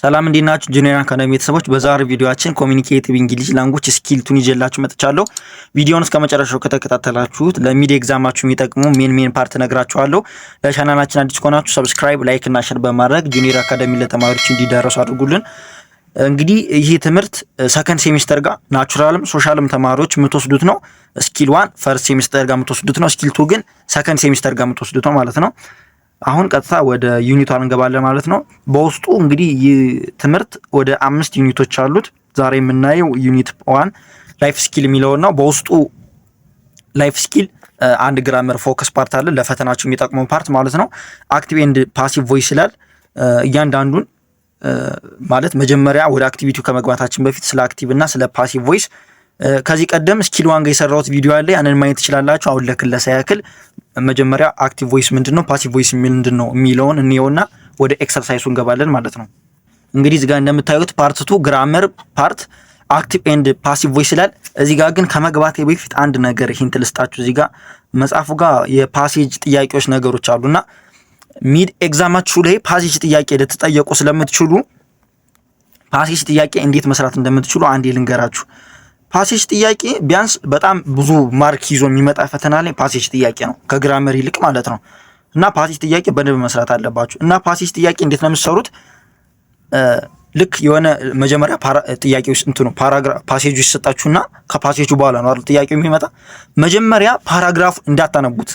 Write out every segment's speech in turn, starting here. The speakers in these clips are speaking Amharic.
ሰላም፣ እንዴት ናችሁ? Junior Academy ቤተሰቦች፣ በዛሬው ቪዲዮአችን communicative English language skill two ን ይዤላችሁ መጥቻለሁ። ቪዲዮውን እስከ መጨረሻው ከተከታተላችሁት ለ mid exam ኣችሁ የሚጠቅሙ main main part እነግራችኋለሁ። ለቻናላችን አዲስ ከሆናችሁ subscribe፣ like እና share በማድረግ Junior Academy ለተማሪዎች እንዲዳረሱ አድርጉልን። እንግዲህ ይህ ትምህርት second semester ጋር natural ም social ም ተማሪዎች የምትወስዱት ነው። Skill one first semester ጋር የምትወስዱት ነው። Skill two ግን second semester ጋር የምትወስዱት ነው ማለት ነው። አሁን ቀጥታ ወደ unit ኧ እንገባለን ማለት ነው። በውስጡ እንግዲህ ይህ ትምህርት ወደ አምስት unit ኦች አሉት። ዛሬ የምናየው unit 1 life skill የሚለውን ነው። በውስጡ life skill አንድ grammar focus part አለ፣ ለፈተናችሁ የሚጠቅመው part ማለት ነው። Active and passive voice ይላል። እያንዳንዱን ማለት መጀመሪያ ወደ activity ው ከመግባታችን በፊት ስለ active እና ስለ passive voice ከዚህ ቀደም skill one ጋር የሰራሁት ቪዲዮ አለ። ያንን ማየት ትችላላችሁ። አሁን ለክለሳ ያክል መጀመሪያ active voice ምንድን ነው፣ passive voice ምንድን ነው የሚለውን እንየውና ወደ exercise ኡ እንገባለን ማለት ነው። እንግዲህ እዚህ ጋር እንደምታዩት part two grammar part active and passive voice ይላል። እዚህ ጋር ግን ከመግባቴ በፊት አንድ ነገር hint ልስጣችሁ። እዚህ ጋር መጽሐፉ ጋር የ passage ጥያቄዎች ነገሮች አሉና mid exam ኣችሁ ላይ passage ጥያቄ ልትጠየቁ ስለምትችሉ passage ጥያቄ እንዴት መስራት እንደምትችሉ አንዴ ልንገራችሁ። Passage ጥያቄ ቢያንስ በጣም ብዙ mark ይዞ የሚመጣ ፈተና ላይ passage ጥያቄ ነው ከ grammar ይልቅ ማለት ነው። እና passage ጥያቄ በደንብ መስራት አለባችሁ። እና passage ጥያቄ እንዴት ነው የምትሰሩት? ልክ የሆነ መጀመሪያ ጥያቄ ውስጥ እንትኑ paragraph passage ኡ ይሰጣችሁና ከ passage ኡ በኋላ ነው አይደል ጥያቄው የሚመጣ። መጀመሪያ paragraph እንዳታነቡት።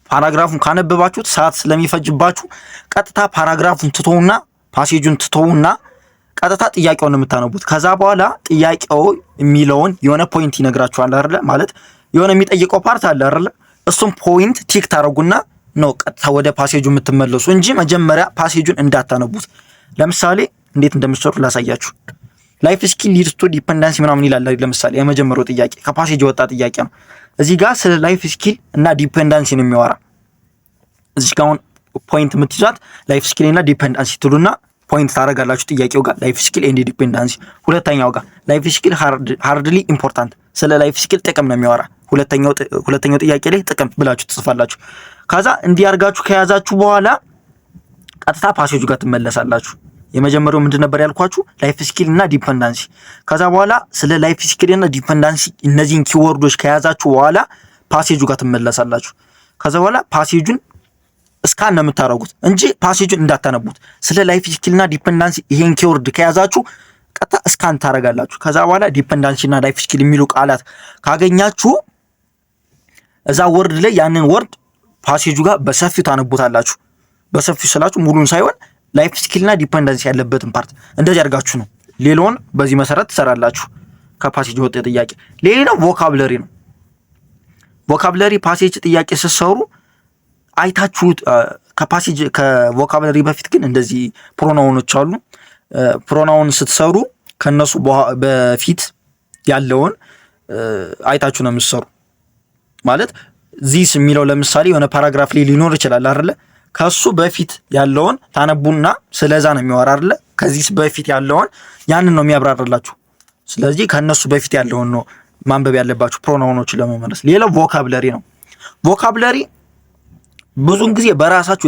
Paragraph ኡን ካነበባችሁት ሰዓት ስለሚፈጅባችሁ ቀጥታ paragraph ኡን ትተውና፣ passage ኡን ትተውና ቀጥታ ጥያቄውን የምታነቡት። ከዛ በኋላ ጥያቄው የሚለውን የሆነ point ይነግራችኋል አይደለ? ማለት የሆነ የሚጠይቀው part አለ አይደለ? እሱም point tick ታደርጉና ነው ቀጥታ ወደ passage ኡ የምትመለሱ እንጂ መጀመሪያ passage ኡን እንዳታነቡት። ለምሳሌ እንዴት እንደምትሰሩ ላሳያችሁ። Life skill leads to dependency ምናምን ይላል። ለምሳሌ የመጀመሪያው ጥያቄ ከ passage የወጣ ጥያቄ ነው። እዚህ ጋር ስለ life skill እና dependency ነው የሚያወራ። እዚህ ጋር አሁን point የምትይዟት life skill እና dependency ትሉና point ታደርጋላችሁ ጥያቄው ጋር life skill and dependency። ሁለተኛው ጋር life skill hardly important፣ ስለ life skill ጥቅም ነው የሚያወራ። ሁለተኛው ጥያቄ ላይ ጥቅም ብላችሁ ትጽፋላችሁ። ከዛ እንዲህ አድርጋችሁ ከያዛችሁ በኋላ ቀጥታ passage ኡ ጋር ትመለሳላችሁ። የመጀመሪያው ምንድን ነበር ያልኳችሁ? Life skill እና dependency። ከዛ በኋላ ስለ life skill እና dependency እነዚህን keyword ኦች ከያዛችሁ በኋላ passage ኡ ጋር ትመለሳላችሁ። ከዛ በኋላ passage ኡን scan ነው የምታደርጉት እንጂ passage ኡን እንዳታነቡት። ስለ life skill እና dependency ይሄን keyword ከያዛችሁ ቀጥታ scan ታደርጋላችሁ። ከዛ በኋላ dependency እና life skill የሚሉ ቃላት ካገኛችሁ እዛ word ላይ ያንን word passage ኡ ጋር በሰፊው ታነቡታላችሁ። በሰፊው ስላችሁ ሙሉን ሳይሆን life skill እና dependency ያለበትን part እንደዚህ አድርጋችሁ ነው። ሌላውን በዚህ መሰረት ትሰራላችሁ። ከ passage ወጥ ጥያቄ ሌላው vocabulary ነው። Vocabulary passage ጥያቄ ስትሰሩ አይታችሁት ከ passage ከ vocabulary በፊት ግን እንደዚህ pronoun ኦች አሉ። Pronoun ስትሰሩ ከነሱ በፊት ያለውን አይታችሁ ነው የምትሰሩ። ማለት this የሚለው ለምሳሌ የሆነ paragraph ላይ ሊኖር ይችላል አይደለ? ከሱ በፊት ያለውን ታነቡና ስለዛ ነው የሚያወራ አይደለ? ከ this በፊት ያለውን ያንን ነው የሚያብራራላችሁ። ስለዚህ ከነሱ በፊት ያለውን ነው ማንበብ ያለባችሁ pronoun ኦችን ለመመለስ። ሌላው vocabulary ነው። Vocabulary ብዙን ጊዜ በራሳችሁ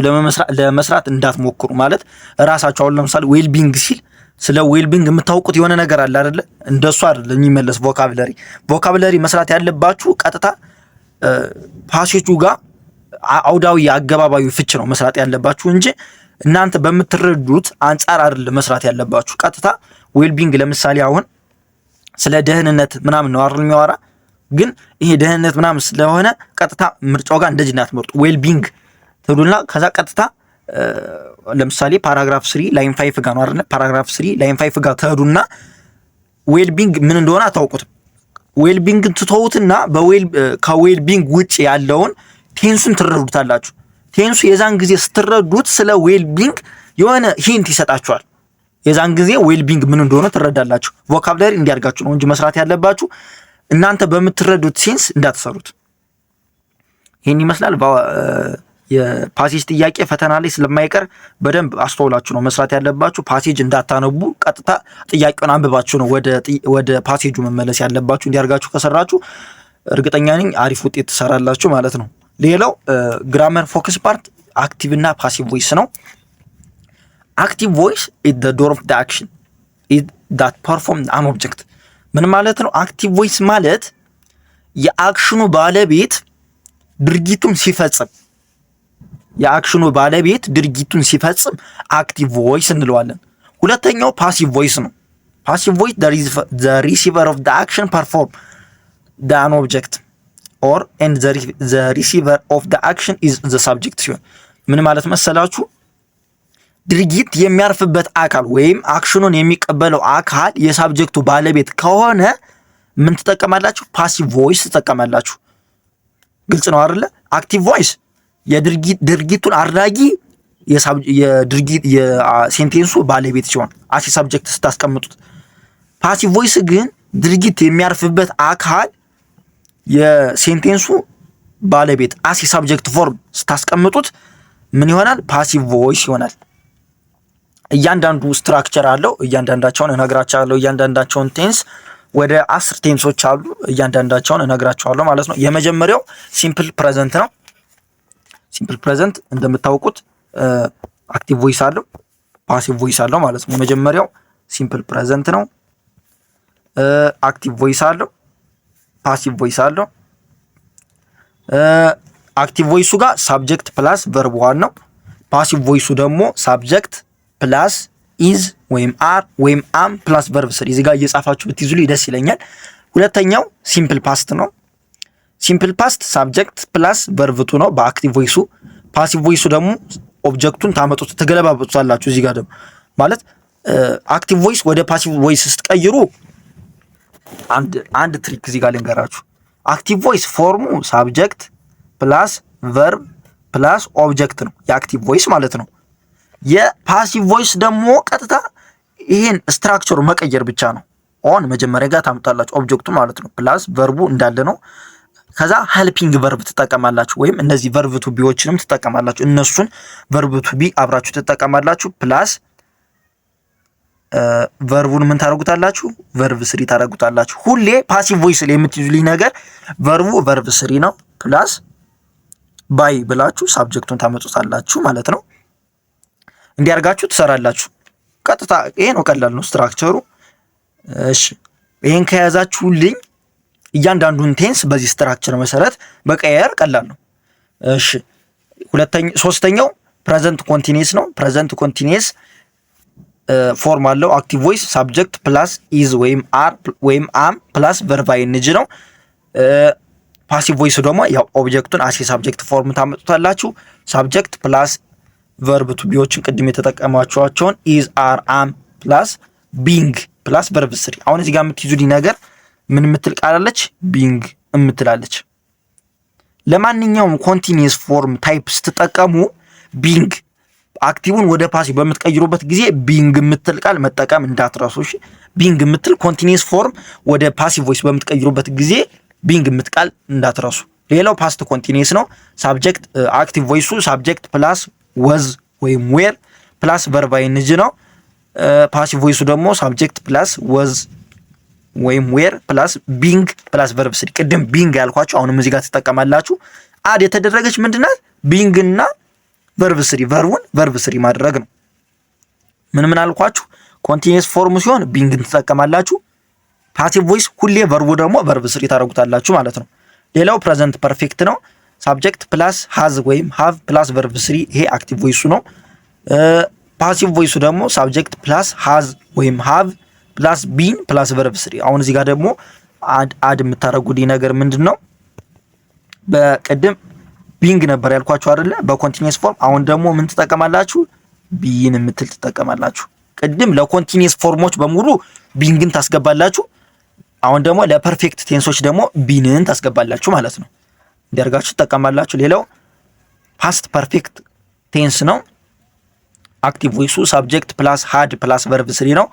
ለመስራት እንዳትሞክሩ። ማለት ራሳችሁ አሁን ለምሳሌ well-being ሲል ስለ well-being የምታውቁት የሆነ ነገር አለ አይደለ? እንደሱ አይደለም የሚመለስ vocabulary። Vocabulary መስራት ያለባችሁ ቀጥታ passage ኡ ጋር አውዳዊ አገባባዊ ፍች ነው መስራት ያለባችሁ እንጂ እናንተ በምትረዱት አንጻር አይደለም መስራት ያለባችሁ። ቀጥታ well-being ለምሳሌ አሁን ስለ ደህንነት ምናምን ነው አይደል የሚያወራ? ግን ይሄ ደህንነት ምናምን ስለሆነ ቀጥታ ምርጫው ጋር እንደዚህ እንዳትመርጡ። Well-being ትሉና ከዛ ቀጥታ ለምሳሌ paragraph 3 line 5 ጋር ነው አይደል? Paragraph 3 line 5 ጋር ትሄዱና well-being ምን እንደሆነ አታውቁትም። Well-being ን ትተውትና ከ well-being ውጭ ያለውን tense ኡን ትረዱታላችሁ። Tense ኡ የዛን ጊዜ ስትረዱት ስለ well-being የሆነ hint ይሰጣችኋል። የዛን ጊዜ well-being ምን እንደሆነ ትረዳላችሁ። Vocabulary እንዲያርጋችሁ ነው እንጂ መስራት ያለባችሁ እናንተ በምትረዱት sense እንዳትሰሩት። ይህን ይመስላል። የ passage ጥያቄ ፈተና ላይ ስለማይቀር በደንብ አስተውላችሁ ነው መስራት ያለባችሁ። Passage እንዳታነቡ፣ ቀጥታ ጥያቄውን አንብባችሁ ነው ወደ passage ኡ መመለስ ያለባችሁ። እንዲያርጋችሁ ከሰራችሁ እርግጠኛ ነኝ አሪፍ ውጤት ትሰራላችሁ ማለት ነው። ሌላው grammar focus part active እና passive voice ነው። Active voice is the doer of the action is that perform an object። ምን ማለት ነው? Active voice ማለት የ action ኑ ባለቤት ድርጊቱን ሲፈጽም፣ የ action ኑ ባለቤት ድርጊቱን ሲፈጽም active voice እንለዋለን። ሁለተኛው passive voice ነው። Passive voice, the receiver of the action perform the an object or and the receiver of the action is the subject ሲሆን ምን ማለት መሰላችሁ? ድርጊት የሚያርፍበት አካል ወይም action ኑን የሚቀበለው አካል የ subject ቱ ባለቤት ከሆነ ምን ትጠቀማላችሁ? Passive voice ትጠቀማላችሁ። ግልጽ ነው አይደለ? Active voice የድርጊቱን አድራጊ የድርጊት የ sentence ኡ ባለቤት ሲሆን as a subject ስታስቀምጡት፣ passive voice ግን ድርጊት የሚያርፍበት አካል የ sentence ኡ ባለቤት as a subject form ስታስቀምጡት ምን ይሆናል? Passive voice ይሆናል። እያንዳንዱ structure አለው። እያንዳንዳቸውን እነግራችኋለሁ። እያንዳንዳቸውን tense ወደ 10 tense ኦች አሉ። እያንዳንዳቸውን እነግራችኋለሁ ማለት ነው። የመጀመሪያው simple present ነው። Simple present እንደምታውቁት active voice አለው፣ passive voice አለው ማለት ነው። የመጀመሪያው simple present ነው። Active voice አለው፣ passive voice አለው። Active voice ኡ ጋር subject plus verb one ነው። Passive voice ኡ ደግሞ subject plus is ወይም are ወይም am plus verb three። እዚህ ጋር እየጻፋችሁ ብትይዙልኝ ደስ ይለኛል። ሁለተኛው simple past ነው። Simple past subject plus verb two ነው በ active voice ኡ። Passive voice ኡ ደግሞ object ኡን ታመጡት ትገለባበጡታላችሁ። እዚህ ጋር ደግሞ ማለት active voice ወደ passive voice ስትቀይሩ አንድ trick እዚህ ጋር ልንገራችሁ። Active voice form ኡ subject plus verb plus object ነው፣ የ active voice ማለት ነው። የ passive voice ደግሞ ቀጥታ ይሄን structure ኡ መቀየር ብቻ ነው። ኦን መጀመሪያ ጋር ታምጣላችሁ object ኡ ማለት ነው። Plus verb ኡ እንዳለ ነው። ከዛ helping verb ትጠቀማላችሁ፣ ወይም እነዚህ verb to be ዎችንም ትጠቀማላችሁ። እነሱን verb to be አብራችሁ ትጠቀማላችሁ። Plus verb ኡን ምን ታደርጉታላችሁ? Verb three ታደርጉታላችሁ። ሁሌ passive voice ላይ የምትይዙልኝ ነገር verb ኡ verb three ነው። Plus by ብላችሁ subject ኡን ታመጡታላችሁ ማለት ነው። እንዲያርጋችሁ ትሰራላችሁ። ቀጥታ ይሄ ነው፣ ቀላል ነው structure ኡ። እሺ፣ ይሄን ከያዛችሁልኝ እያንዳንዱን tense በዚህ structure መሰረት መቀየር ቀላል ነው። እሺ፣ ሁለተኛ ሶስተኛው present continuous ነው። Present continuous form አለው። Active voice subject plus is ወይም are ወይም am plus verb ing ነው። Passive voice ደግሞ ያው object ኡን as a subject form ታመጡታላችሁ። Subject plus verb to be ዎችን ቅድም የተጠቀማችኋቸውን is፣ are፣ am plus being plus verb three። አሁን እዚህ ጋር የምትይዙልኝ ነገር ምን የምትል ቃል አለች? Being የምትላለች። ለማንኛውም continuous form type ስትጠቀሙ being active ን ወደ passive በምትቀይሩበት ጊዜ being የምትል ቃል መጠቀም እንዳትረሱ። እሺ፣ being የምትል continuous form ወደ passive voice በምትቀይሩበት ጊዜ being የምትል ቃል እንዳትረሱ። ሌላው past continuous ነው። Subject active voice ኡ subject plus was ወይም were plus verb ing ነው። Passive voice ኡ ደግሞ subject plus was ወይም were plus being plus verb three። ቅድም being ያልኳችሁ አሁንም እዚህ ጋር ትጠቀማላችሁ። Add የተደረገች ምንድናት? Being እና verb three፣ verb ኡን verb three ማድረግ ነው። ምን ምን አልኳችሁ? Continuous form ሲሆን being ን ትጠቀማላችሁ። Passive voice ሁሌ verb ኡ ደግሞ verb three ታደርጉታላችሁ ማለት ነው። ሌላው present perfect ነው። Subject plus has ወይም have plus verb three፣ ይሄ active voice ኡ ነው። Passive voice ኡ ደግሞ subject plus has ወይም have plus been plus verb three። አሁን እዚህ ጋር ደግሞ add የምታደርጉልኝ ነገር ምንድን ነው? በቅድም being ነበር ያልኳችሁ አይደለ? በ continuous form። አሁን ደግሞ ምን ትጠቀማላችሁ? Been የምትል ትጠቀማላችሁ። ቅድም ለ continuous form ኦች በሙሉ being ን ታስገባላችሁ። አሁን ደግሞ ለ perfect tense ኦች ደግሞ been ን ታስገባላችሁ ማለት ነው። እንዲያርጋችሁ ትጠቀማላችሁ። ሌላው past perfect tense ነው። Active voice ኡ subject plus had plus verb three ነው።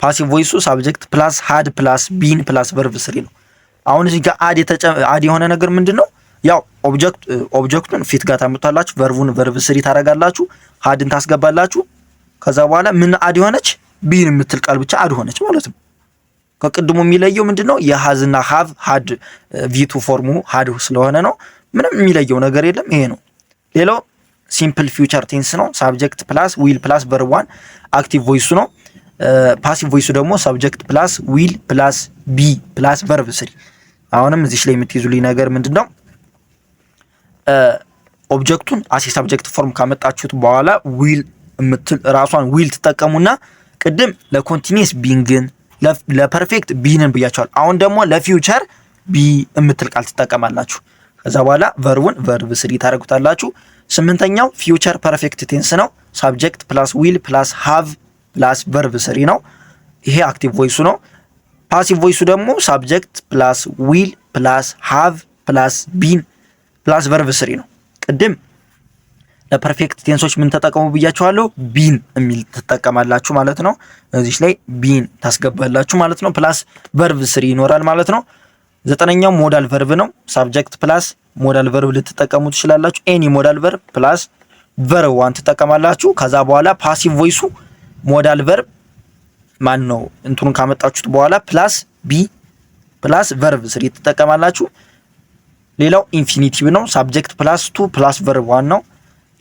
Passive voice ኡ subject plus had plus been plus verb three ነው። አሁን እዚህ ጋር add የሆነ ነገር ምንድን ነው? ያው object ኡን ፊት ጋር ታመጣላችሁ፣ verb ኡን verb three ታደርጋላችሁ፣ had ን ታስገባላችሁ። ከዛ በኋላ ምን add የሆነች? Been የምትል ቃል ብቻ add ሆነች ማለት ነው። ከቅድሙ የሚለየው ምንድን ነው? የ has ና have had V2 form ኡ had ስለሆነ ነው። ምንም የሚለየው ነገር የለም። ይሄ ነው። ሌላው Simple future tense ነው። Subject plus will plus verb one active voice ኡ ነው። Passive voice ኡ ደግሞ subject plus will plus be plus verb three። አሁንም እዚች ላይ የምትይዙልኝ ነገር ምንድን ነው? Object ኡን as a subject form ካመጣችሁት በኋላ will የምትል ራሷን will ትጠቀሙና ቅድም ለ continuous being ን ለ perfect been ን ብያችኋል። አሁን ደግሞ ለ future be የምትል ቃል ትጠቀማላችሁ። ከዛ በኋላ verb ኡን verb three ታደርጉታላችሁ። ስምንተኛው future perfect tense ነው። Subject plus will plus have plus verb three ነው። ይሄ active voice ኡ ነው። Passive voice ኡ ደግሞ subject plus will plus have plus been plus verb three ነው። ቅድም ለ perfect tense ኦች ምን ተጠቀሙ ብያችኋለሁ? Been የሚል ትጠቀማላችሁ ማለት ነው። እዚች ላይ been ታስገባላችሁ ማለት ነው። Plus verb three ይኖራል ማለት ነው። ዘጠነኛው modal verb ነው። Subject plus modal verb ልትጠቀሙ ትችላላችሁ። Any modal verb plus verb one ትጠቀማላችሁ። ከዛ በኋላ passive voice ኡ modal verb ማን ነው እንትኑን ካመጣችሁት በኋላ plus be plus verb three ትጠቀማላችሁ። ሌላው infinitive ነው። Subject plus to plus verb one ነው።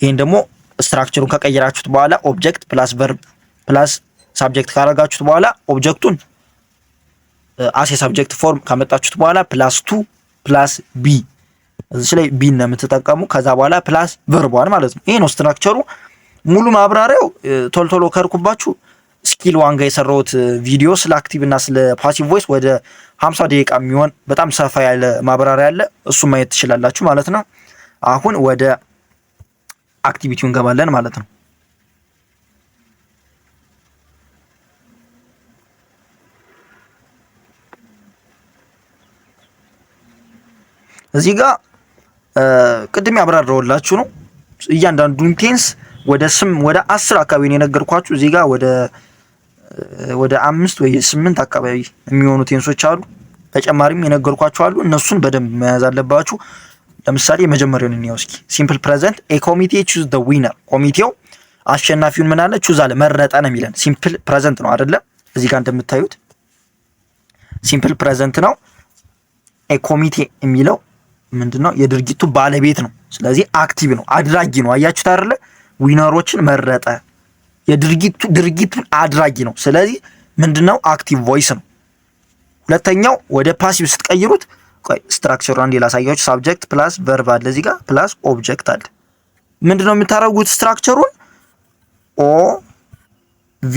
ይህን ደግሞ structure ኡን ከቀየራችሁት በኋላ object plus verb plus subject ካረጋችሁት በኋላ object ኡን as a subject form ካመጣችሁት በኋላ plus to plus be እዚች ላይ be ነው የምትጠቀሙ። ከዛ በኋላ plus verb one ማለት ነው። ይሄ ነው structure ኡ። ሙሉ ማብራሪያው ቶሎ ቶሎ ከርኩባችሁ skill one ጋር የሰራሁት ቪዲዮ ስለ active እና ስለ passive voice ወደ 50 ደቂቃ የሚሆን በጣም ሰፋ ያለ ማብራሪያ አለ። እሱን ማየት ትችላላችሁ ማለት ነው። አሁን ወደ activity ው እንገባለን ማለት ነው። እዚህ ጋር ቅድም ያብራራሁላችሁ ነው። እያንዳንዱን tense ወደ 10 አካባቢ ነው የነገርኳችሁ። እዚህ ጋር ወደ አምስት ወይ ስምንት አካባቢ የሚሆኑ tense ኦች አሉ። ተጨማሪም የነገርኳችሁ አሉ። እነሱን በደንብ መያዝ አለባችሁ። ለምሳሌ የመጀመሪያውን እንየው እስኪ። Simple present, a committee choose the winner። ኮሚቴው አሸናፊውን ምን አለ? Choose አለ፣ መረጠ ነው የሚለን። Simple present ነው አይደለ? እዚህ ጋር እንደምታዩት simple present ነው። A committee የሚለው ምንድነው? የድርጊቱ ባለቤት ነው። ስለዚህ active ነው፣ አድራጊ ነው። አያችሁት አይደለ? Winner ኦችን መረጠ። የድርጊቱ ድርጊቱን አድራጊ ነው። ስለዚህ ምንድነው? Active voice ነው። ሁለተኛው ወደ passive ስትቀይሩት፣ ቆይ structure ኡ አንዴ ላሳያችሁ። Subject plus verb አለ እዚህ ጋር plus object አለ። ምንድነው የምታደርጉት? Structure ኡን O V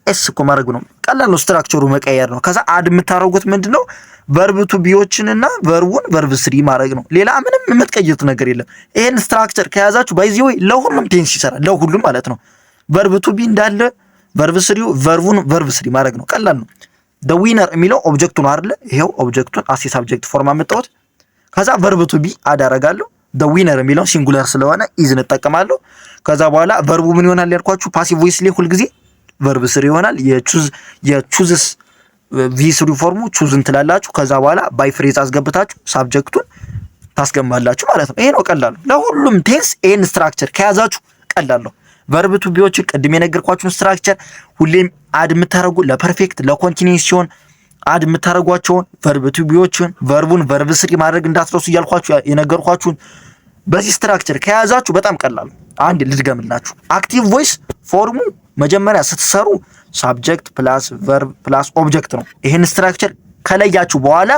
S እኮ ማድረግ ነው። ቀላል ነው። Structure ኡ መቀየር ነው። ከዛ add የምታደርጉት ምንድነው? Verb to be ዎችን እና verb ኡን verb three ማድረግ ነው። ሌላ ምንም የምትቀይሩት ነገር የለም። ይሄን structure ከያዛችሁ by the way ለሁሉም tense ይሰራል። ለሁሉም ማለት ነው። Verb to be እንዳለ verb three ው verb ኡን verb three ማድረግ ነው። ቀላል ነው። The winner የሚለው object ኡ ነው አይደለ? ይሄው object ኡን as a subject form አመጣሁት። ከዛ verb to be add አደርጋለሁ። The winner የሚለው singular ስለሆነ is እንጠቀማለሁ። ከዛ በኋላ verb ኡ ምን ይሆናል ያልኳችሁ passive voice ላይ ሁልጊዜ verb three ይሆናል። የ choose የ chooses V three form ኡ chosen ትላላችሁ። ከዛ በኋላ by phrase አስገብታችሁ subject ኡን ታስገባላችሁ ማለት ነው። ይሄ ነው ቀላሉ። ለሁሉም tense ይሄን structure ከያዛችሁ ቀላል ነው። Verb to be ዎችን ቅድም የነገርኳችሁን structure ሁሌም add የምታደርጉ ለ perfect ለ continuous ሲሆን add የምታደርጓቸውን verb to be ዎችን verb ኡን verb three ማድረግ እንዳትረሱ እያልኳችሁ የነገርኳችሁን በዚህ structure ከያዛችሁ በጣም ቀላል። አንድ ልድገምላችሁ። Active voice form ኡ መጀመሪያ ስትሰሩ subject plus verb plus object ነው። ይህን structure ከለያችሁ በኋላ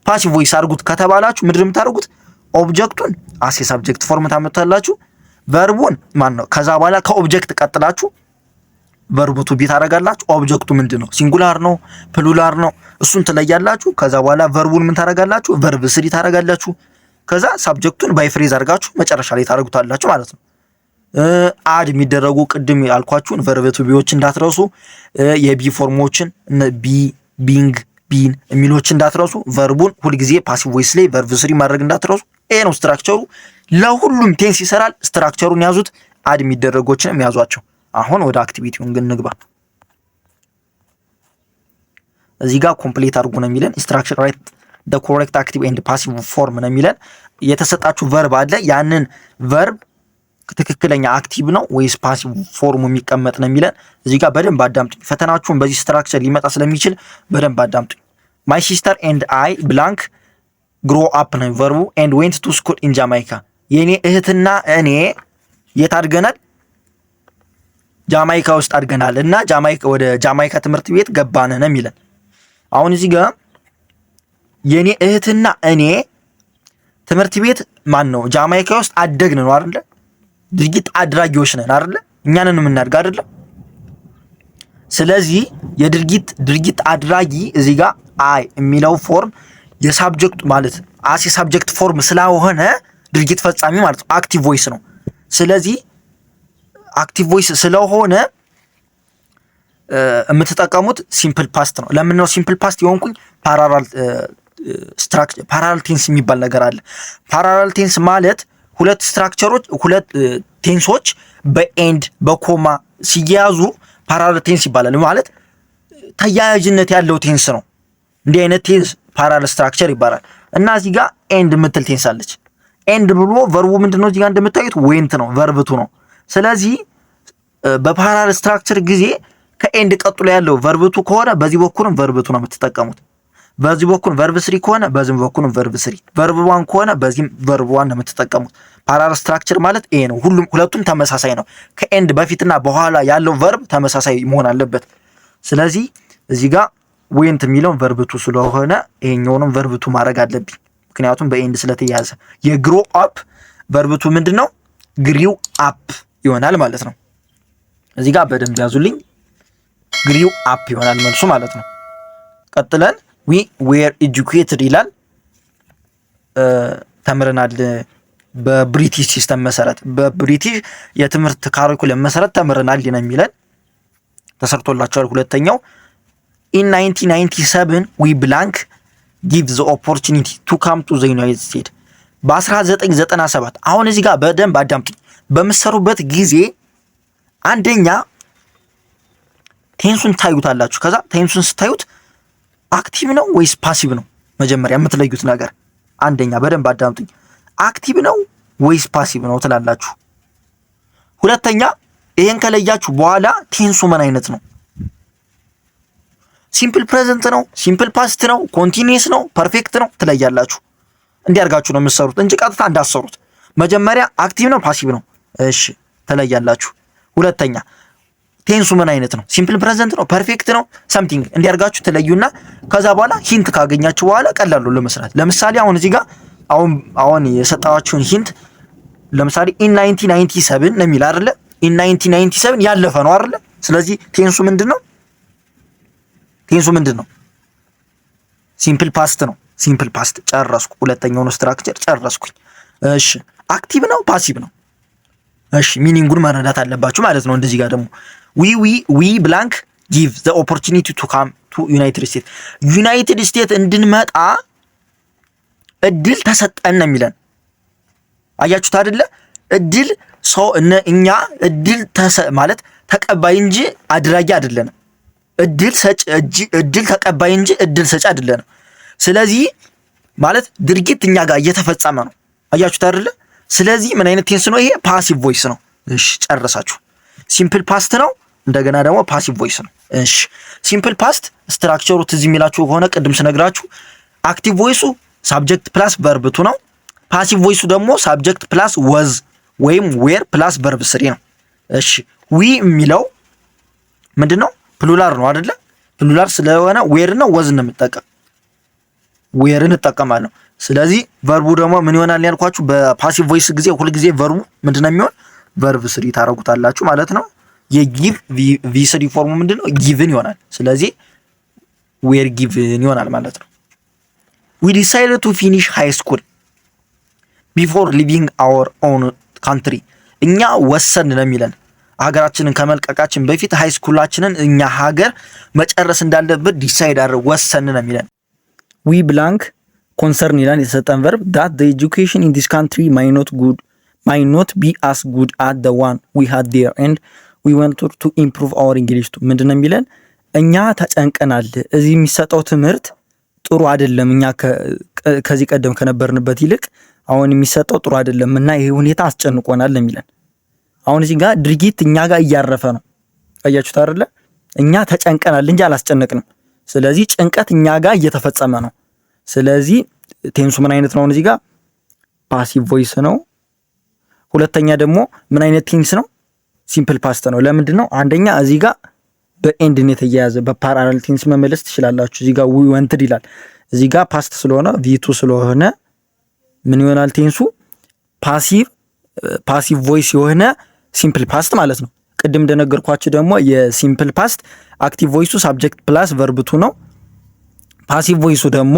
passive voice አድርጉት ከተባላችሁ ምንድን ነው የምታደርጉት? Object ኡን as a subject form ታመጣላችሁ። Verb ኡን ማን ነው? ከዛ በኋላ ከ object ቀጥላችሁ verb to be ታደርጋላችሁ። Object ኡ ምንድን ነው? Singular ነው plural ነው? እሱን ትለያላችሁ። ከዛ በኋላ verb ኡን ምን ታደርጋላችሁ? Verb three ታደርጋላችሁ። ከዛ subject ኡን by phrase አድርጋችሁ መጨረሻ ላይ ታደርጉታላችሁ ማለት ነው። Add የሚደረጉ ቅድም ያልኳችሁን verb to be ዎች እንዳትረሱ። የ be form ኦችን be፣ being፣ been የሚሎች እንዳትረሱ። Verb ኡን ሁልጊዜ passive voice ላይ verb three ማድረግ እንዳትረሱ። ይሄ ነው structure ኡ። ለሁሉም tense ይሰራል። Structure ኡን ያዙት። Add የሚደረጎችንም ያዟቸው። አሁን ወደ activity ውን ግን እንግባ። እዚህ ጋር complete አድርጉ ነው የሚለን። Instruction: write the correct active and passive form ነው የሚለን። የተሰጣችሁ verb አለ። ያንን verb ትክክለኛ active ነው ወይስ passive form ኡ የሚቀመጥ ነው የሚለን። እዚህ ጋር በደንብ አዳምጡኝ። ፈተናችሁን በዚህ structure ሊመጣ ስለሚችል በደንብ አዳምጡኝ። My sister and I blank grow up ነው verb ኡ and went to school in Jamaica። የእኔ እህትና እኔ የት አድገናል? ጃማይካ ውስጥ አድገናል እና ጃማይካ ወደ ጃማይካ ትምህርት ቤት ገባን ነው የሚለን። አሁን እዚህ ጋር የኔ እህትና እኔ ትምህርት ቤት ማን ነው ጃማይካ ውስጥ አደግን ነው አይደለ? ድርጊት አድራጊዎች ነን አይደለ? እኛ ነን የምናድግ አይደለ? ስለዚህ የድርጊት ድርጊት አድራጊ እዚህ ጋር I የሚለው form የ subject ማለት as የ subject form ስለሆነ ድርጊት ፈጻሚ ማለት ነው፣ active voice ነው። ስለዚህ active voice ስለሆነ የምትጠቀሙት simple past ነው። ለምን ነው simple past የሆንኩኝ? Parallel structure፣ parallel tense የሚባል ነገር አለ። Parallel tense ማለት ሁለት structure ኦች፣ ሁለት tense ኦች በ and በ comma ሲያያዙ parallel tense ይባላል። ማለት ተያያዥነት ያለው tense ነው። እንዲህ አይነት tense parallel structure ይባላል። እና እዚህ ጋር and የምትል tense አለች። And ብሎ verb ኡ ምንድነው? እዚህ ጋር እንደምታዩት went ነው፣ verb two ነው። ስለዚህ በ parallel structure ጊዜ ከ and ቀጥሎ ያለው verb two ከሆነ በዚህ በኩልም verb two ነው የምትጠቀሙት። በዚህ በኩል verb three ከሆነ በዚህም በኩልም verb three፣ verb one ከሆነ በዚህም verb one ነው የምትጠቀሙት። Parallel structure ማለት ይሄ ነው። ሁሉም ሁለቱም ተመሳሳይ ነው። ከ and በፊትና በኋላ ያለው verb ተመሳሳይ መሆን አለበት። ስለዚህ እዚህ ጋር went የሚለውን verb two ስለሆነ ይሄኛውንም verb two ማድረግ አለብኝ፣ ምክንያቱም በ and ስለተያዘ። የ grow up verb two ምንድን ነው? Grew up ይሆናል ማለት ነው። እዚህ ጋር በደንብ ያዙልኝ። Grew up ይሆናል መልሱ ማለት ነው። ቀጥለን we were educated ይላል። ተምረናል በ British system መሰረት፣ በብሪቲሽ የትምህርት curriculum መሰረት ተምረናል ነው የሚለን። ተሰርቶላቸዋል። ሁለተኛው in 1997 we blank give the opportunity to come to the United States በ1997። አሁን እዚህ ጋር በደንብ አዳምጡኝ። በምትሰሩበት ጊዜ አንደኛ tense ኡን ታዩታላችሁ። ከዛ tense ኡን ስታዩት active ነው ወይስ passive ነው? መጀመሪያ የምትለዩት ነገር አንደኛ በደንብ አዳምጡኝ። Active ነው ወይስ passive ነው ትላላችሁ። ሁለተኛ ይሄን ከለያችሁ በኋላ tense ኡ ምን አይነት ነው? Simple present ነው፣ simple past ነው፣ continuous ነው፣ perfect ነው ትለያላችሁ። እንዲያርጋችሁ ነው የምትሰሩት እንጂ ቀጥታ እንዳትሰሩት። መጀመሪያ active ነው passive ነው፣ እሺ ትለያላችሁ። ሁለተኛ tense ኡ ምን አይነት ነው? Simple present ነው፣ perfect ነው፣ something እንዲያርጋችሁ ትለዩና ከዛ በኋላ hint ካገኛችሁ በኋላ ቀላሉ ለመስራት። ለምሳሌ አሁን እዚህ ጋር አሁን የሰጣችሁን hint ለምሳሌ in 1997 ነው የሚል አይደለ? In 1997 ያለፈ ነው አይደለ? ስለዚህ tense ኡ ምንድን ነው? Tense ኡ ምንድን ነው? Simple past ነው። Simple past ጨረስኩ። ሁለተኛውን structure ጨረስኩኝ። እሺ active ነው passive ነው? እሺ meaning ኡን መረዳት አለባችሁ ማለት ነው። እንደዚህ ጋር ደግሞ we blank give the opportunity to come to United States፣ United States እንድንመጣ እድል ተሰጠን ነው የሚለን። አያችሁት አይደለ? እድል ሰው እኛ እድል ማለት ተቀባይ እንጂ አድራጊ አይደለንም። እድል ሰጭ፣ እድል ተቀባይ እንጂ እድል ሰጭ አይደለንም። ስለዚህ ማለት ድርጊት እኛ ጋር እየተፈጸመ ነው። አያችሁት አይደለ? ስለዚህ ምን አይነት tense ነው ይሄ? Passive voice ነው። እሺ ጨረሳችሁ። Simple past ነው። እንደገና ደግሞ passive voice ነው። እሺ simple past structure ኡ ትዝ የሚላችሁ ከሆነ ቅድም ስነግራችሁ active voice ኡ subject plus verb two ነው። Passive voice ኡ ደግሞ subject plus was ወይም were plus verb three ነው። እሺ we የሚለው ምንድን ነው? Plural ነው አይደለ? Plural ስለሆነ were ነው was ነው የምጠቀም፣ were ን እጠቀማለሁ። ስለዚህ verb ኡ ደግሞ ምን ይሆናል ያልኳችሁ በ passive voice ጊዜ ሁልጊዜ verb ኡ ምንድን ነው የሚሆን? Verb three ታረጉታላችሁ ማለት ነው። የ give V three form ኡ ምንድን ነው? Given ይሆናል። ስለዚህ were given ይሆናል ማለት ነው። We decided to finish high school before leaving our own country። እኛ ወሰንን ነው የሚለን፣ ሀገራችንን ከመልቀቃችን በፊት high school ኣችንን እኛ ሀገር መጨረስ እንዳለበት decide አድርግ ወሰንን ነው የሚለን። We blank concern ይላል የተሰጠን verb that the education in this country may not be as good as the one we had there and we want to improve our English too። ምንድን ነው የሚለን? እኛ ተጨንቀናል። እዚህ የሚሰጠው ትምህርት ጥሩ አይደለም። እኛ ከዚህ ቀደም ከነበርንበት ይልቅ አሁን የሚሰጠው ጥሩ አይደለም እና ይሄ ሁኔታ አስጨንቆናል ነው የሚለን። አሁን እዚህ ጋር ድርጊት እኛ ጋር እያረፈ ነው። አያችሁት አይደለ? እኛ ተጨንቀናል እንጂ አላስጨነቅንም። ስለዚህ ጭንቀት እኛ ጋር እየተፈጸመ ነው። ስለዚህ tense ኡ ምን አይነት ነው? አሁን እዚህ ጋር passive voice ነው። ሁለተኛ ደግሞ ምን አይነት tense ነው? Simple past ነው። ለምንድን ነው? አንደኛ እዚህ ጋር በ and የተያያዘ በ parallel tense መመለስ ትችላላችሁ። እዚህ ጋር we wanted ይላል። እዚህ ጋር past ስለሆነ V2 ስለሆነ ምን ይሆናል tense ኡ? Passive voice የሆነ simple past ማለት ነው። ቅድም እንደነገርኳችሁ ደግሞ የ simple past active voice ኡ subject plus verb two ነው። Passive voice ኡ ደግሞ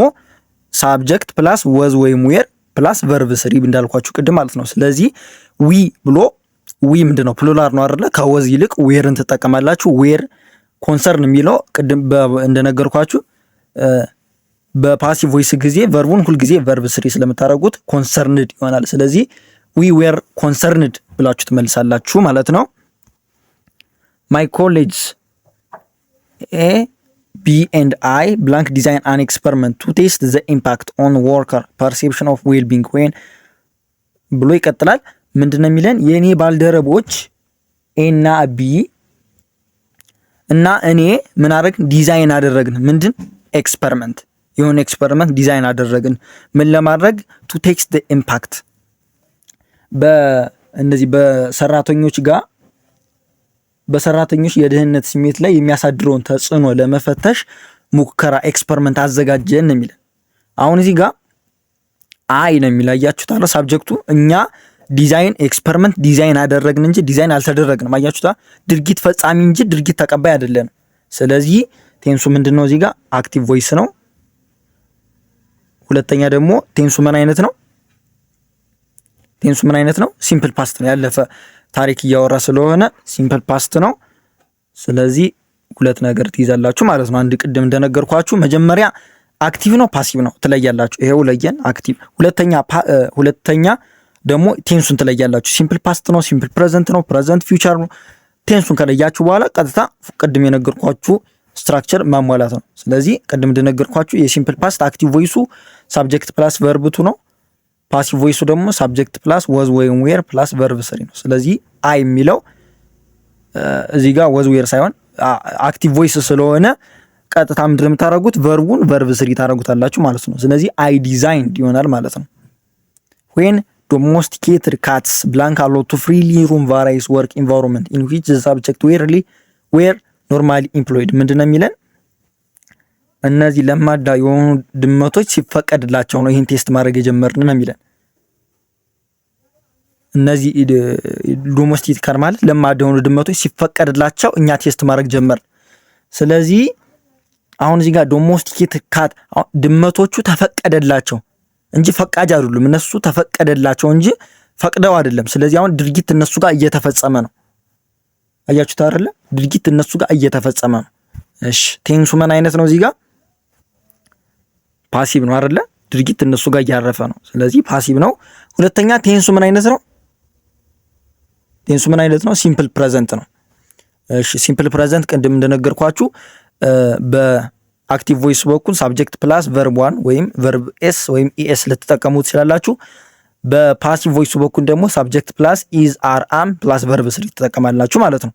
subject plus was ወይም were plus verb three እንዳልኳችሁ ቅድም ማለት ነው። ስለዚህ we ብሎ we ምንድን ነው plural ነው አይደለ? ከ was ይልቅ were ን ትጠቀማላችሁ። Were concern የሚለው ቅድም እንደነገርኳችሁ በ passive voice ጊዜ verb ኡን ሁልጊዜ verb three ስለምታደርጉት concerned ይሆናል። ስለዚህ we were concerned ብላችሁ ትመልሳላችሁ ማለት ነው። My colleagues A, B and I blank design an experiment to test the impact on worker perception of well-being when ብሎ ይቀጥላል። ምንድን ነው የሚለን? የእኔ ባልደረቦች A እና B እና እኔ ምን አደረግን? ዲዛይን አደረግን። ምንድን experiment፣ የሆነ experiment design አደረግን። ምን ለማድረግ? To test impact በእነዚህ በሰራተኞች ጋር በሰራተኞች የደህንነት ስሜት ላይ የሚያሳድረውን ተጽዕኖ ለመፈተሽ ሙከራ experiment አዘጋጀን የሚለን። አሁን እዚህ ጋር I ነው የሚል አያችሁት አለ subject ኡ። እኛ design experiment design አደረግን እንጂ ዲዛይን አልተደረግንም። አያችሁታ፣ ድርጊት ፈጻሚ እንጂ ድርጊት ተቀባይ አይደለንም። ስለዚህ tense ኡ ምንድን ነው? እዚህ ጋር active voice ነው። ሁለተኛ ደግሞ tense ኡ ምን አይነት ነው? Tense ኡ ምን አይነት ነው? Simple past ነው። ያለፈ ታሪክ እያወራ ስለሆነ simple past ነው። ስለዚህ ሁለት ነገር ትይዛላችሁ ማለት ነው። አንድ ቅድም እንደነገርኳችሁ መጀመሪያ active ነው passive ነው ትለያላችሁ። ይሄው ለየን active። ሁለተኛ ደግሞ tense ኡን ትለያላችሁ። Simple past ነው፣ simple present ነው፣ present future ነው። Tense ኡን ከለያችሁ በኋላ ቀጥታ ቅድም የነገርኳችሁ structure ማሟላት ነው። ስለዚህ ቅድም እንደነገርኳችሁ የ simple past active voice ኡ subject plus verb two ነው። Passive voice ኡ ደግሞ subject plus was ወይም were plus verb three ነው። ስለዚህ I የሚለው እዚህ ጋር was were ሳይሆን active voice ስለሆነ ቀጥታ ምንድን ነው የምታደርጉት? Verb ኡን verb three ታደርጉታላችሁ ማለት ነው። ስለዚህ I designed ይሆናል ማለት ነው። When domesticated cats blank allowed to freely roam various work environment in which the subject were normally employed ምንድን ነው የሚለን? እነዚህ ለማዳ የሆኑ ድመቶች ሲፈቀድላቸው ነው ይህን test ማድረግ የጀመርን ነው የሚለን። እነዚህ domestic cat ማለት ለማዳ የሆኑ ድመቶች ሲፈቀድላቸው እኛ test ማድረግ ጀመርን። ስለዚህ አሁን እዚህ ጋር domesticate cat ድመቶቹ ተፈቀደላቸው እንጂ ፈቃጅ አይደሉም። እነሱ ተፈቀደላቸው እንጂ ፈቅደው አይደለም። ስለዚህ አሁን ድርጊት እነሱ ጋር እየተፈጸመ ነው። አያችሁት አይደለ? ድርጊት እነሱ ጋር እየተፈጸመ ነው። እሺ tense ኡ ምን አይነት ነው? እዚህ ጋር passive ነው አይደለ? ድርጊት እነሱ ጋር እያረፈ ነው። ስለዚህ passive ነው። ሁለተኛ tense ኡ ምን አይነት ነው? Tense ኡ ምን አይነት ነው? Simple present ነው። እሺ simple present ቅድም እንደነገርኳችሁ በ active voice በኩል subject plus verb one ወይም verb s ወይም es ልትጠቀሙ ትችላላችሁ። በ passive voice ኡ በኩል ደግሞ subject plus is, are, am plus verb three ትጠቀማላችሁ ማለት ነው።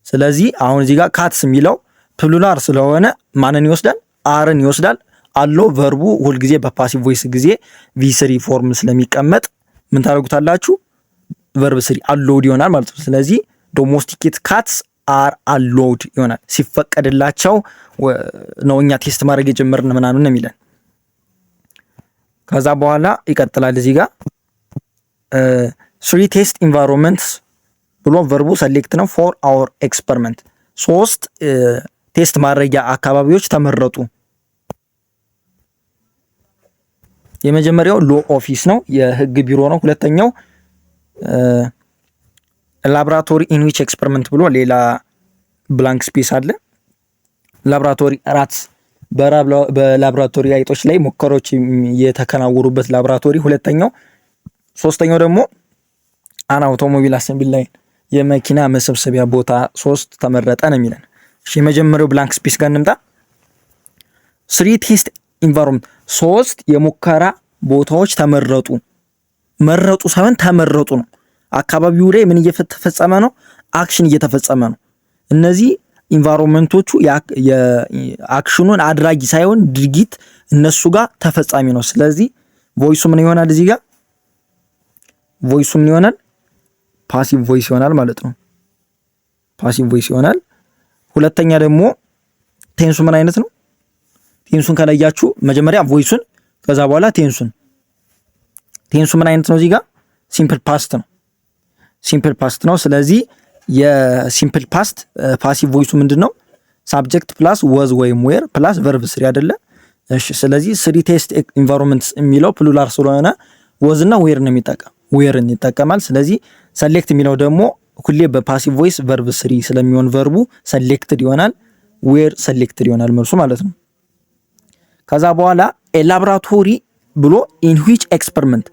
ስለዚህ አሁን እዚህ ጋር cats የሚለው plural ስለሆነ ማንን ይወስዳል? Are ን ይወስዳል። Allow verb ኡ ሁልጊዜ በ passive voice ጊዜ V3 form ስለሚቀመጥ ምን ታደርጉታላችሁ? Verb three allowed ይሆናል ማለት ነው። ስለዚህ domesticate cats are allowed ይሆናል። ሲፈቀድላቸው ነው እኛ test ማድረግ የጀመርን ምናምን ነው የሚለን። ከዛ በኋላ ይቀጥላል እዚህ ጋር three test environments ብሎ verb ኡ select ነው for our experiment፣ ሶስት test ማድረጊያ አካባቢዎች ተመረጡ። የመጀመሪያው law office ነው፣ የህግ ቢሮ ነው። ሁለተኛው laboratory in which experiment ብሎ ሌላ blank space አለ። Laboratory rats፣ በላብራቶሪ አይጦች ላይ ሙከራዎች የተከናወኑበት ላብራቶሪ ሁለተኛው። ሶስተኛው ደግሞ an automobile assembly line፣ የመኪና መሰብሰቢያ ቦታ ሶስት ተመረጠ ነው የሚለን። እሺ የመጀመሪያው blank space ጋር እንምጣ። Three test environment፣ ሶስት የሙከራ ቦታዎች ተመረጡ። መረጡ ሳይሆን ተመረጡ ነው። አካባቢው ላይ ምን እየተፈጸመ ነው? Action እየተፈጸመ ነው። እነዚህ environment ኦቹ የ action ኑን አድራጊ ሳይሆን ድርጊት እነሱ ጋር ተፈጻሚ ነው። ስለዚህ voice ኡ ምን ይሆናል እዚህ ጋር? Voice ኡ ምን ይሆናል? Passive voice ይሆናል ማለት ነው። Passive voice ይሆናል። ሁለተኛ ደግሞ tense ኡ ምን አይነት ነው? Tense ኡን ከለያችሁ መጀመሪያ voice ኡን፣ ከዛ በኋላ tense ኡን። Tense ኡ ምን አይነት ነው? እዚህ ጋር simple past ነው። Simple past ነው። ስለዚህ የ simple past passive voice ኡ ምንድን ነው? Subject plus was ወይም were plus verb three አይደለ? እሺ። ስለዚህ three test environments የሚለው plural ስለሆነ was እና were ነው የሚጠቀም፣ were ን ይጠቀማል። ስለዚህ select የሚለው ደግሞ ሁሌ በ passive voice verb three ስለሚሆን verb ኡ selected ይሆናል። Were selected ይሆናል መልሱ ማለት ነው። ከዛ በኋላ ላብራቶሪ ብሎ in which experiment፣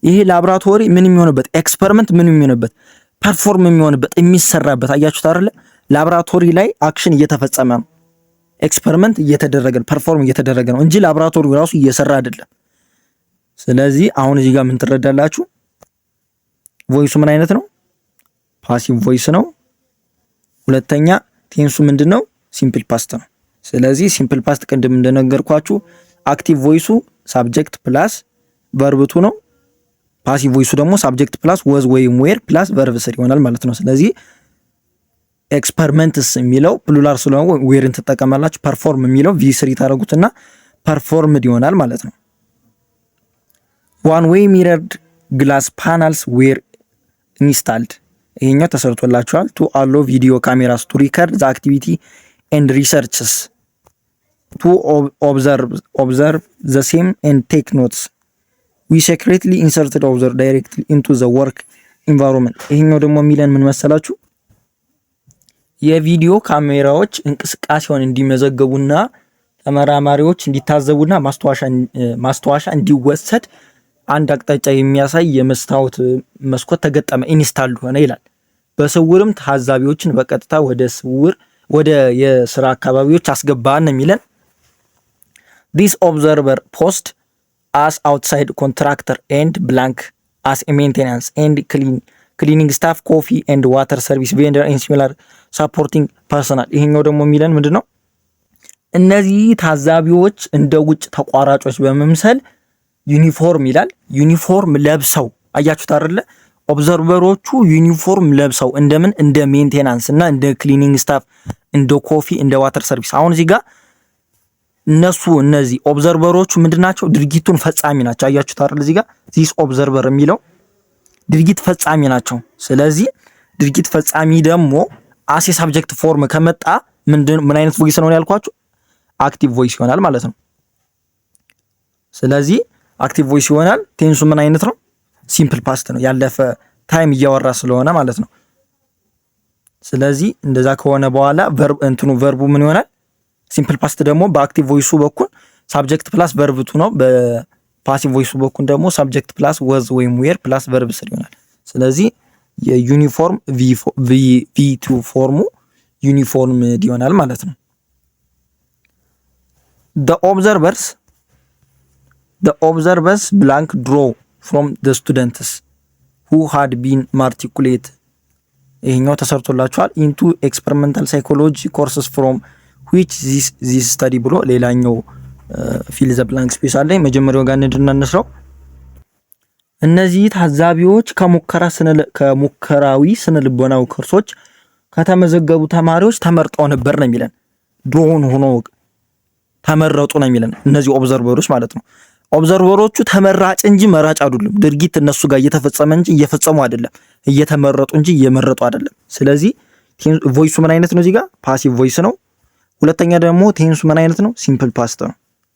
ይሄ ላብራቶሪ ምን የሚሆንበት፣ experiment ምን የሚሆንበት፣ perform የሚሆንበት፣ የሚሰራበት፣ አያችሁት አይደለ? ላብራቶሪ ላይ action እየተፈጸመ ነው። Experiment እየተደረገ ነው፣ perform እየተደረገ ነው እንጂ ላብራቶሪው ራሱ እየሰራ አይደለም። ስለዚህ አሁን እዚህ ጋር ምን ትረዳላችሁ? Voice ኡ ምን አይነት ነው? Passive voice ነው። ሁለተኛ tense ኡ ምንድን ነው? Simple past ነው። ስለዚህ simple past ቅድም እንደነገርኳችሁ active voice ኡ subject plus verb two ነው። Passive voice ኡ ደግሞ subject plus was ወይም were plus verb three ይሆናል ማለት ነው። ስለዚህ experiments የሚለው plural ስለሆነ were ን ትጠቀማላችሁ። Perform የሚለው V three ታደረጉትና performed ይሆናል ማለት ነው። One way mirrored glass panels were installed፣ ይሄኛው ተሰርቶላችኋል። To allow video cameras to record the activity and researchers to observe the same and take notes. We secretly inserted observer directly into the work environment። ይሄኛው ደግሞ የሚለን ምን መሰላችሁ? የቪዲዮ ካሜራዎች እንቅስቃሴውን እንዲመዘገቡና ተመራማሪዎች እንዲታዘቡና ማስታወሻ እንዲወሰድ አንድ አቅጣጫ የሚያሳይ የመስታወት መስኮት ተገጠመ፣ install ሆነ ይላል። በስውርም ታዛቢዎችን በቀጥታ ወደ ስውር ወደ የስራ አካባቢዎች አስገባን ነው የሚለን። This observer posed as outside contractor and blank as maintenance and cleaning staff, coffee and water service vendor and similar supporting personnel። ይሄኛው ደግሞ የሚለን ምንድን ነው? እነዚህ ታዛቢዎች እንደ ውጭ ተቋራጮች በመምሰል ዩኒፎርም ይላል። ዩኒፎርም ለብሰው፣ አያችሁት አይደለ? Observer ኦቹ ዩኒፎርም ለብሰው እንደምን እንደ maintenance እና እንደ cleaning staff፣ እንደ coffee፣ እንደ water service። አሁን እዚህ ጋር እነሱ እነዚህ observer ኦቹ ምንድን ናቸው? ድርጊቱን ፈጻሚ ናቸው። አያችሁት አይደል? እዚህ ጋር this observer የሚለው ድርጊት ፈጻሚ ናቸው። ስለዚህ ድርጊት ፈጻሚ ደግሞ as a subject form ከመጣ ምንድን ምን አይነት voice ነው ያልኳችሁ? Active voice ይሆናል ማለት ነው። ስለዚህ active voice ይሆናል። Tense ኡ ምን አይነት ነው? Simple past ነው። ያለፈ time እያወራ ስለሆነ ማለት ነው። ስለዚህ እንደዛ ከሆነ በኋላ verb እንትኑ verb ኡ ምን ይሆናል? Simple past ደግሞ በ active voice ኡ በኩል subject plus verb two ነው። በ passive voice ኡ በኩል ደግሞ subject plus was ወይም were plus verb three ይሆናል። ስለዚህ የ uniform V2 form ኡ uniformed ይሆናል ማለት ነው። The observers blank draw from the students who had been matriculate፣ ይሄኛው ተሰርቶላችኋል። Into experimental psychology courses from which this study ብሎ ሌላኛው fill the blank space አለ። መጀመሪያው ጋር እንድና እንስራው። እነዚህ ታዛቢዎች ከሙከራዊ ስነ ልቦናዊ ኮርሶች ከተመዘገቡ ተማሪዎች ተመርጠው ነበር ነው የሚለን። Drawn ሆኖ ተመረጡ ነው የሚለን እነዚህ observer ኦች ማለት ነው። Observer ኦቹ ተመራጭ እንጂ መራጭ አይደሉም። ድርጊት እነሱ ጋር እየተፈጸመ እንጂ እየፈጸሙ አይደለም። እየተመረጡ እንጂ እየመረጡ አይደለም። ስለዚህ voice ኡ ምን አይነት ነው? እዚህ ጋር passive voice ነው። ሁለተኛ ደግሞ tense ኡ ምን አይነት ነው? Simple past ነው።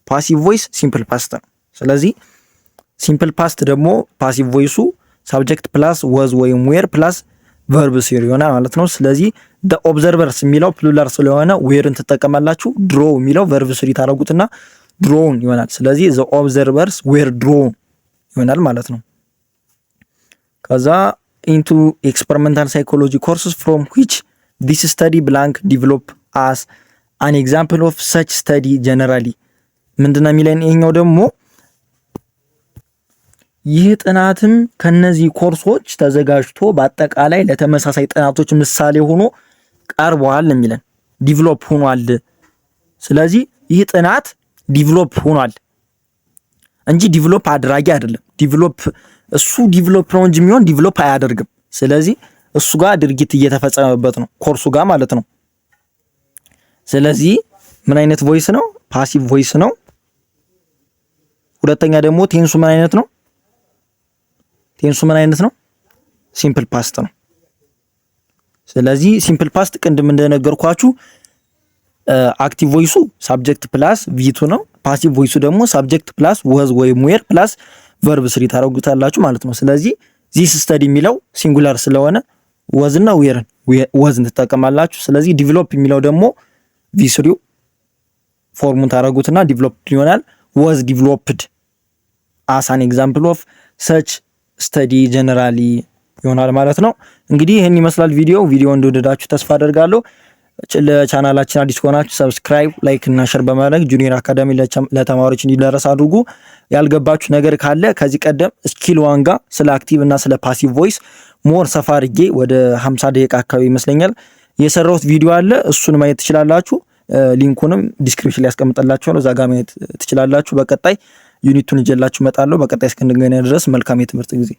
Passive voice simple past ነው። ስለዚህ simple past ደግሞ passive voice ኡ subject plus was ወይም were plus verb three ይሆናል ማለት ነው። ስለዚህ the observers የሚለው plural ስለሆነ were ን ትጠቀማላችሁ። Draw የሚለው verb three ታደርጉትና drawn ይሆናል። ስለዚህ the observers were drawn ይሆናል ማለት ነው። ከዛ into experimental psychology courses from which this study blank develop as an example of such study generally። ምንድነው የሚለን ይሄኛው ደግሞ? ይህ ጥናትም ከነዚህ ኮርሶች ተዘጋጅቶ በአጠቃላይ ለተመሳሳይ ጥናቶች ምሳሌ ሆኖ ቀርቧል የሚለን፣ develop ሆኗል። ስለዚህ ይህ ጥናት develop ሆኗል። እንጂ develop አድራጊ አይደለም። Develop እሱ develop ነው እንጂ የሚሆን develop አያደርግም። ስለዚህ እሱ ጋር ድርጊት እየተፈጸመበት ነው፣ ኮርሱ ጋር ማለት ነው። ስለዚህ ምን አይነት voice ነው? Passive voice ነው። ሁለተኛ ደግሞ tense ኡ ምን አይነት ነው? Tense ኡ ምን አይነት ነው? Simple past ነው። ስለዚህ simple past ቅድም እንደነገርኳችሁ active voice ኡ subject plus V2 ነው። Passive voice ኡ ደግሞ subject plus was ወይም were plus verb three ታደርጉታላችሁ ማለት ነው። ስለዚህ this study የሚለው singular ስለሆነ was ና were ን was ን ትጠቀማላችሁ። ስለዚህ develop የሚለው ደግሞ V3 ው form ኡን ታደርጉትና developed ይሆናል። Was developed as an example of such study generally ይሆናል ማለት ነው። እንግዲህ ይህን ይመስላል ቪዲዮ። ቪዲዮ እንደወደዳችሁ ተስፋ አደርጋለሁ። ለቻናላችን አዲስ ከሆናችሁ subscribe፣ like እና share በማድረግ Junior Academy ለተማሪዎች እንዲደረስ አድርጉ። ያልገባችሁ ነገር ካለ ከዚህ ቀደም skill one ጋር ስለ active እና ስለ passive voice more ሰፋ አድርጌ ወደ 50 ደቂቃ አካባቢ ይመስለኛል የሰራሁት ቪዲዮ አለ። እሱን ማየት ትችላላችሁ። Link ኡንም description ላይ ያስቀምጥላችኋለሁ። እዛ ጋር ማየት ትችላላችሁ። በቀጣይ unit ኡን ይዤላችሁ እመጣለሁ። በቀጣይ እስክንገናኝ ድረስ መልካም የትምህርት ጊዜ።